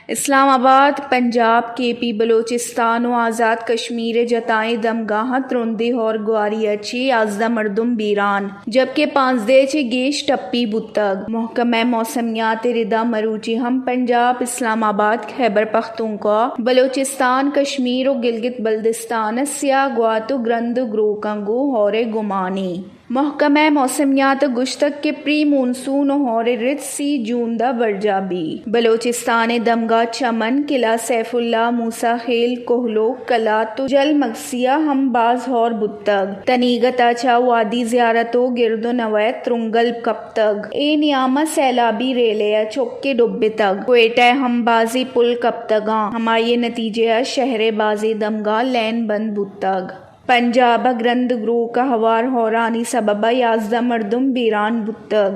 اسلام آباد، پنجاب، کے پی بلوچستان و آزاد کشمیر ء جتائیں دمگاہاں ترندیں ہور گواری ء چہ یازدہ مردم بیران، جبکہ پانزدہ ء چہ گیش ٹپی بوتگ۔ محکمہ موسمیات ء ردا مروچی ہم پنجاب، اسلام آباد، خیبر پختونخوا، بلوچستان، کشمیر و گلگت بلدستان ء سیاہ گوات و گرند گروکاں گوں ہور ء گمانے۔ محکمہ موسمیات ء گوشتگ کہ پری مونسون ء ہور ء رد سی جون داں برجاہ بی۔ بلوچستان ء دمگا چمن، قلعہ سیف اللہ، موسی خیل، کوہلوک، قلات و جل مگسی ء ہم باز ہور بوتگ۔ تنیگت ء چہ وادی زیارت و گرد و نواح ترنگل کپتگ۔ اے نیام ء سیلابی ریلے ء چکے ڈبتگ۔ کوئٹہ ء ہم بازیں پل کپتگاں۔ ہمائی ء نتیجہ ء شہر ء بازیں دمگاں لین بند بوتگ۔ پنجاب ء گرند گروک ء ہوار ہورانی سبب ء یازدہ مردم بیران بوتگ۔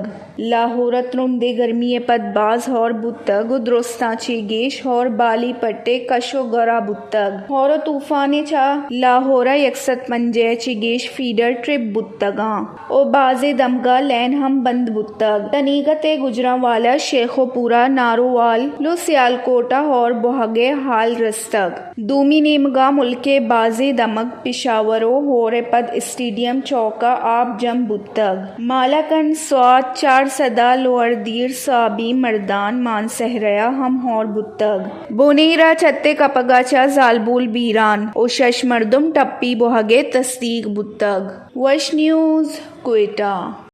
لاہور ء ترندیں گرمی ء پد باز ہور بوتگ و درستاں چہ گیش ہور بالی پٹ ء کش و گورا بوتگ۔ ہور و طوفان ء چہ لاہور ء یک سد پنجاہ ء چہ گیش فیڈر ٹرپ بوتگاں و بازیں دمگا لین ہم بند بوتگ۔ تنیگت ء گجرانوالہ، شیخ و پورہ، نارووال و سیالکوٹ ء ہور بوہگ ء ہال رستگ۔ دومی نیمگا ملک ء بازیں دمگ پشاور و ہور ء پد اسٹیڈیم چوک ء آپ جم بوتگ۔ مالاکنڈ، سوات، چارسدہ، لوہردیر، سوابی، مردان، مانسہرہ ء ہم ہور بوتگ۔ بونیر ء چھت ء کپگ ء چہ زالبول بیران و شش مردم ٹپی بوہگ ء تصدیق بوتگ۔ وش نیوز، کوئٹہ۔